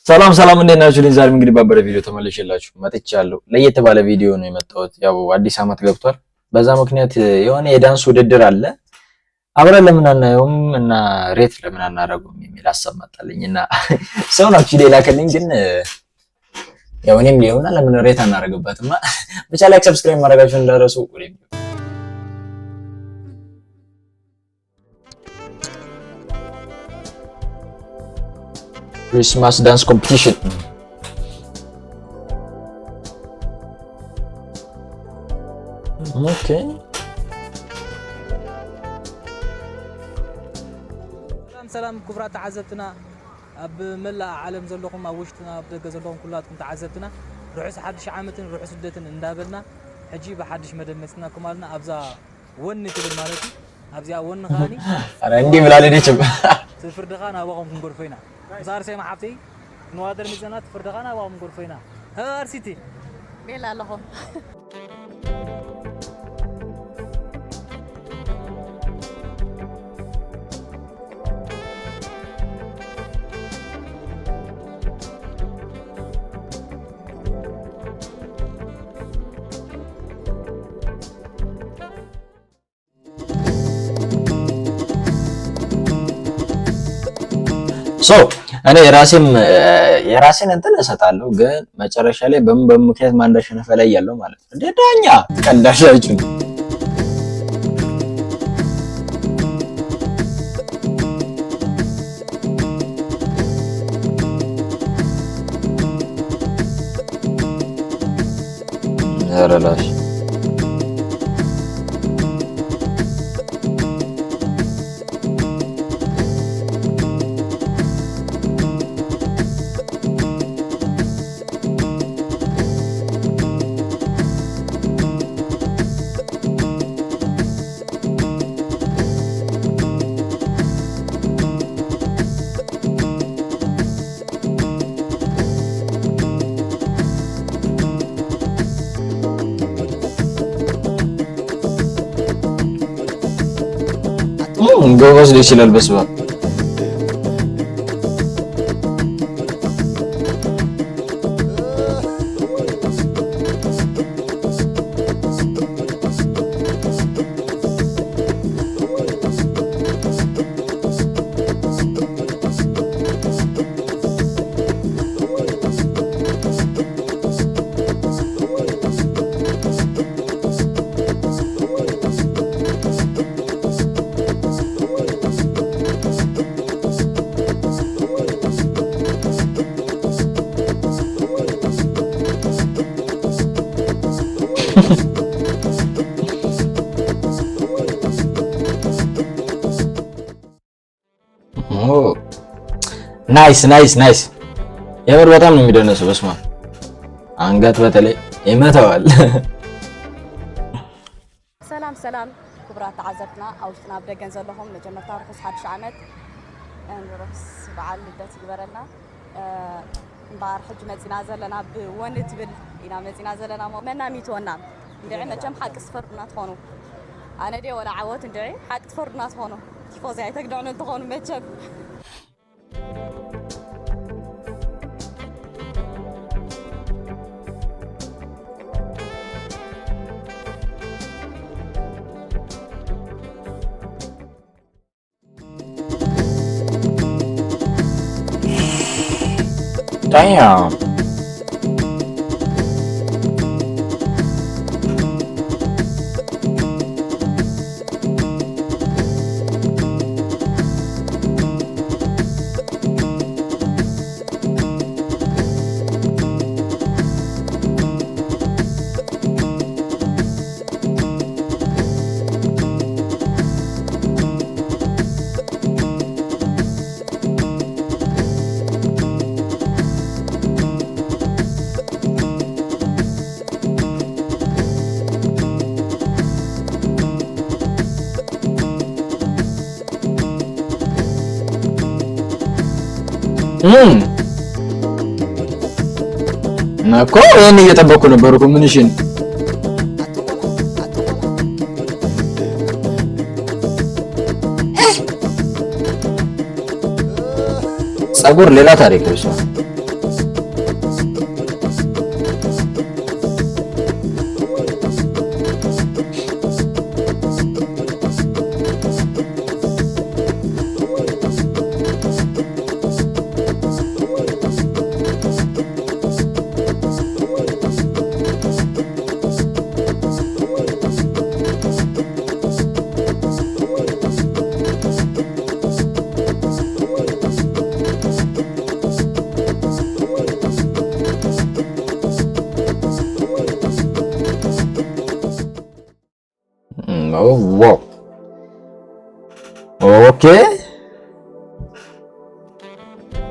ሰላም ሰላም፣ እንዴት ናችሁ? ዛሬም እንግዲህ ባበረ ቪዲዮ ተመልሼላችሁ መጥቻለሁ። ለየት ባለ ቪዲዮ ነው የመጣሁት። ያው አዲስ ዓመት ገብቷል። በዛ ምክንያት የሆነ የዳንስ ውድድር አለ። አብረን ለምን አናየውም እና rate ለምን አናደርገውም የሚል ሀሳብ መጣልኝ እና ሰው ናችሁ ሌላ ከልኝ ግን ያው እኔም ሊሆና ለምን rate አናደርግበትማ። ብቻ like subscribe ማድረጋችሁን እንዳትረሱ። Christmas dance competition. Okay. ሰላም ሰላም ክቡራት ተዓዘብትና፣ ኣብ መላእ ዓለም ዘለኹም፣ ኣብ ውሽጥና ኣብ ደገ ዘለኹም ኩላትኩም ተዓዘብትና፣ ርሑስ ሓድሽ ዓመትን ርሑስ ልደትን እንዳበልና ሕጂ ብሓድሽ መደብ መፂናኩም ኣለና። ኣብዛ ወኒ ትብል ማለት እዩ። ኣብዚኣ ወኒ ከዓኒ ኧረ እንዲህ ብላ አልሄደችም። ትፍርድኻ ናባኹም ክንገድፎ ኢና። ምስ ኣርሴማ ሓፍተይ ክንዋደር ሚዘና ትፍርድኻ ናባኹም ክንገድፎ ኢና። ኣርሲቲ። ቤላ ኣለኹ። So እኔ የራሴም የራሴን እንትን እሰጣለሁ፣ ግን መጨረሻ ላይ በምን በምን ምክንያት ማን እንዳሸነፈ ላይ ያለው ማለት ነው። እንደ ዳኛ ትቀልዳላችሁ። ኧረ ላሽ። ጎበዝ ይችላል። በስመ አብ። Nice, nice, nice። የምር በጣም ነው የሚደነሰው። በስመ አብ፣ አንገት በተለይ ይመታዋል። ሰላም ሰላም ክቡራት ተዓዘብትና፣ ኣብ ውሽጥና ኣብ ደገን ዘለኹም፣ መጀመርታ ርሑስ ሓድሽ ዓመት፣ ርሑስ በዓል ልደት ይግበረልና። እምበኣር ሕጂ መፂና ዘለና ብወኒ ትብል ኢና መፂና ዘለና። መና ሚትወና እንድዒ መቸም ሓቂ ትፈርዱና ትኾኑ። ኣነ ደ ወላ ዓወት እንድዒ ሓቂ ትፈርዱና ትኾኑ። ቲፎዚ ኣይተግድዕኑ እንትኾኑ መቸም። Damn. እኮ ይሄን እየጠበኩ ነበር እኮ። ምንሽን ጸጉር ሌላ ታሪክ ነው። Wow, okay፣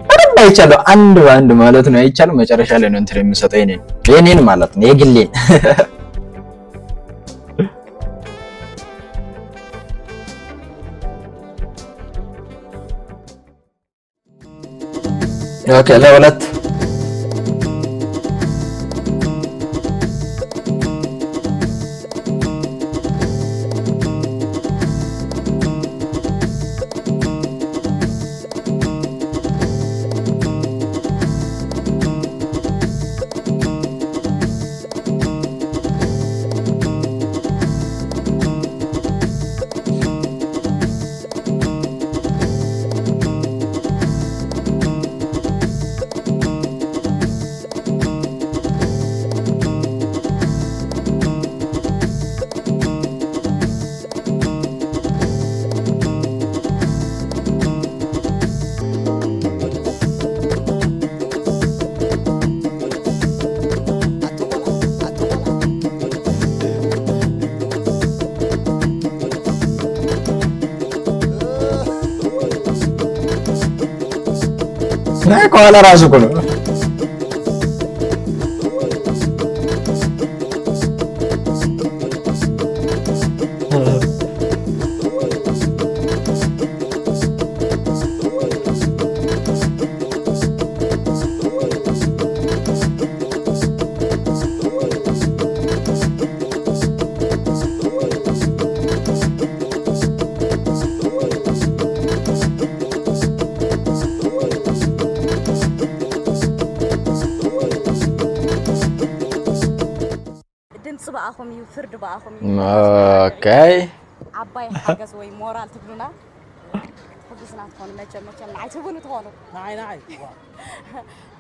በደንብ አይቻለሁ። አንድ በአንድ ማለት ነው አይቻለሁ። መጨረሻ ላይ ነው እንትን የምሰጠው የኔን የኔን ማለት ነው የግሌን። Okay፣ ለሁለት። ከኋላ ራሱ እኮ ነው። ድምፂ በኣኹም እዩ፣ ፍርዲ በኣኹም እዩ። ዓባይ ሓገዝ ወይ ሞራል ትብሉና ትሕግዙና ትኾኑ፣ መቸም መቸም ንዓይ ትህቡኑ ትኾኑ። ንዓይ ንዓይ።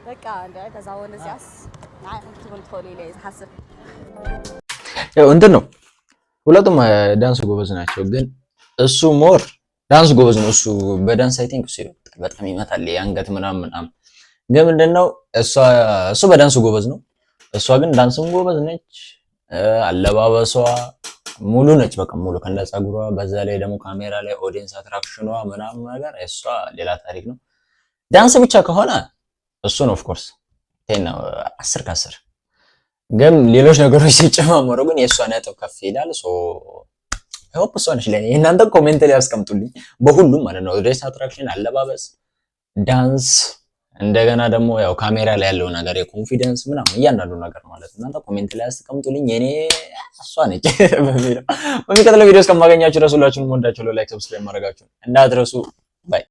በቃ እንደ ተዛወን እዚኣስ ንዓይ ኢኹም ክትህቡኑ ትኽእሉ ኢለ እየ ዝሓስብ። ያው እንትን ነው፣ ሁለቱም ዳንስ ጎበዝ ናቸው፣ ግን እሱ more ዳንስ ጎበዝ ነው። እሱ በዳንስ I think እሱ ይበልጣል፣ በጣም ይመታል የአንገት ምናምን ምናምን። ግን ምንድነው እሱ በዳንስ ጎበዝ ነው፣ እሷ ግን ዳንስም ጎበዝ ነች። አለባበሷ ሙሉ ነች፣ በቃ ሙሉ ከነ ፀጉሯ። በዛ ላይ ደግሞ ካሜራ ላይ audience attraction ኗ ምናምን ነገር እሷ ሌላ ታሪክ ነው። ዳንስ ብቻ ከሆነ እሱ ነው of course 10 ነው፣ 10 ከ10። ግን ሌሎች ነገሮች ሲጨማመሩ ግን የእሷ ነጥብ ከፍ ይላል። So I hope እሷ ነች ለኔ። እናንተ comment ላይ አስቀምጡልኝ በሁሉም ማለት ነው። Audience attraction፣ አለባበስ፣ ዳንስ፣ እንደገና ደግሞ ያው ካሜራ ላይ ያለው ነገር የ confidence ምናምን እያንዳንዱ ነገር ማለት ነው። እናንተ comment ላይ አስቀምጡልኝ። የኔ እሷ ነች በሚለው በሚቀጥለው ቪዲዮ እስከማገኛችሁ ድረስ ሁላችሁንም ወዳችኋለሁ። Like፣ subscribe ማድረጋችሁን እንዳትረሱ። Bye.